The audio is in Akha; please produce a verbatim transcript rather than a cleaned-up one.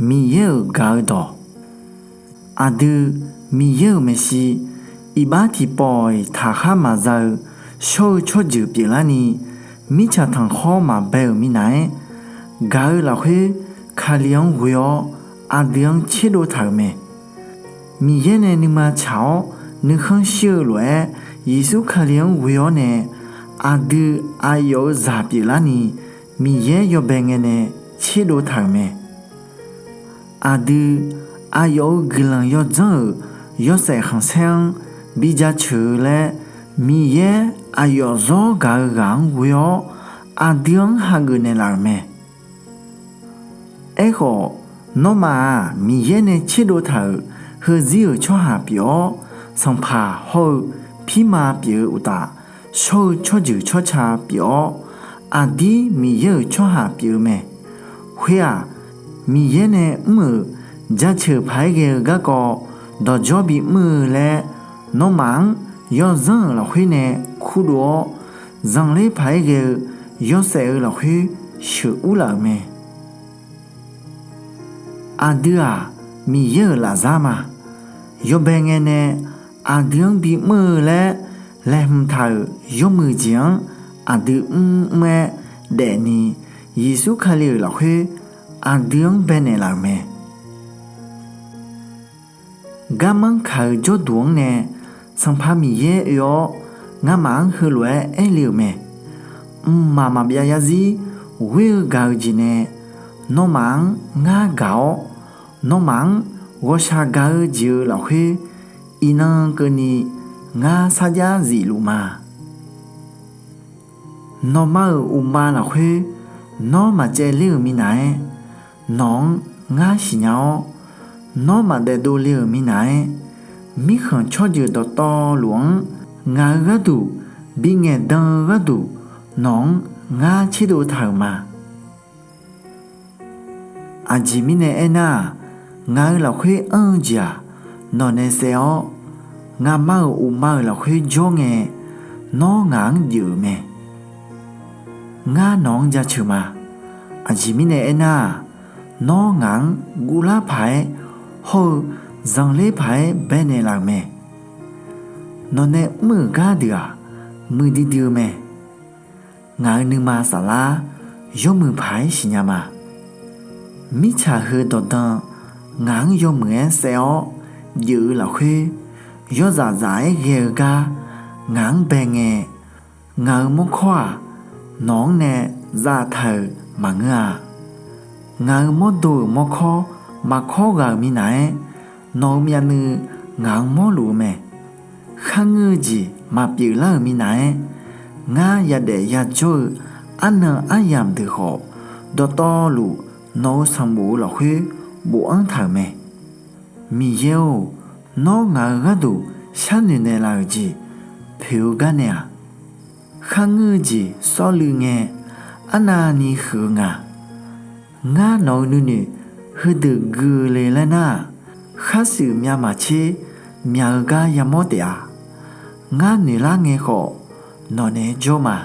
Miqyaer-euq gaq-eu dawq. Aqdui, Miqyaer-euq maeqshi iqbax tiqpawf-iq taqkhar maqza-eu shawr-eu tsawrjeuq pyeuflarni, mirtsaq tanqkhawr maqbae-euq minav-aer, gaq-eu lafkhoer Kali-anr ghoe-awr aqdui-anr tserdov taq-euq mae. Miqyaer nae nuima tsaq-awr nuikhanr shir-eu lof-aer, Yeqsur Kali-anr ghoe-awr nae aqdui aqyawf-euq zaq pyeuflarni, Miqyaer yawbae ngae nae tserdov taq-euq mae. Aqdui, aqyawf-euq guiqlanq yawdzanr-euq yawshaef khanqsaer-anr bi jaceuq-eu laer, Miqyaer aqyawf zawr gaq-eu ghaq-anr ghoe-awr aqdui-anr hageuf naeqlaf-euq mae. Aerkhawf, nawmaf-aq, Miqyaer nae tserdov taq-euq heuzir-euq tsawrhaq pyeuf-awr, sanqpaq hawr-eu pirma pyeuf-eu uqtaf, shawr-eu tsawrjeuq tsawrca pyeuf-awr, aqdir Miqyaer-euq tsawrhaq pyeuf-eu mae. Khoer-aq, Miqyaer nae mr-euq jaceuq paq-aer ghae-eu garkawv dawqdzawr bimr-eu laer, nawmaf-anr yawzanr-euq lafkhoer nae kurdov-awr, zanqler paq-aer ghae-eu yawshaef-eu lafkhoer sheuqur laf-euq mae. Aqdui-aq, Miqyaer-euq lafzar ma. Yawbae ngae nae aqdui-anr bimr-eu laer laeqhmq taq-euq yawmuiq jeq-anr aqdui mrmr-aer daefni, Yeqsur Kali-euq lafkhoer aqdui-anr bae naeqlaf-euq mae. Garmanr kaq-eu jawrduq-anr nae Sanqpaq Miqyaer oe-awr, ngamaf-anr heulof-aer aerle-euq mae. Mqmaq maqbyav yarzir ghoer-eu gaq-eu jeq nae nawmaf-anr ngar gaq-awr, nawmaf-anr ghawqshaq gaq-eu jeq-eu lafkhoer, iqnan keuvni ngar sarjax zifluf ma. Nawqma-euq uqma lafkhoer nawr maqcaevler-euq minav-aer, nawq-anr ngar siqnya-awr, nawr maqdaef dovle-euq minav-aer, mirkhanq tsawrjeuq dawqtawvluf-anr ngaq-eu gharduq bingaeq dan-eu gharduq, nawq-anr ngar tserdov taq-euq ma. Aqjeq mirnae aernar-aq, ngaq-euq lafkhoer anr-eu jeq-aq, nawqnae saev-awr, ngaqma-euq uqma-euq lafkhoer jawr ngae, nawr ngaq-anr jeuf-euq mae. Ngar nawq-anr jaceuq ma. Aqjeq mirnae aernar-aq, nawr ngaq-anr guvlar paq-aer hawr-eu zanqler paq-aer baenaeq laf-euq mae. Nawqnae mr-euq gardeuq-aq, muiqdui dui-eu mae. Ngaq-euq nuima saflar yawmuiq paq-aer siqnya ma. Mirtsaq heu dawqdan ngaq-anr yawmuiq-aer saev-awr jeuf-eu lafkhoer, yawzaf zaf-aer ghae-eu gar ngaq-anr bae ngae, ngaq-euq mawrkawr-aq, nawq-anr nae zaftaq-euq maqngeur-a. Ngaq-euq mawrdo-euq mawrkawr maqkawr ghaq-euq minav-aer, nawq-euq myavnuiv ngaq-anr mawrluf-eu mae. Kharngeur-eu jeq maqpyeuf lar-euq minav-aer, ngar yadaef yajawr-eu arnan aryamq deuq khawf, dawqtawvluf nawq-euq sanqbof-eu lafkhoer bofanr taq-euq mae. Miqyaer-or, nawr ngaq-euq gharduq sharnoeq naeqlaf-euq jeq poeq-eu gar naeq-aq, kharngeur-eu jeq sawrluiv ngae, arnavni huiq-eu nga. Ngar nawq-euq nuinoeq heudeuq gui-eu le laer nar-aq, kharshuif myavmaqtser myaq-eu gar yamawr taef-a. Ngar noeqlar ngae khawf, nawqnae jawr ma.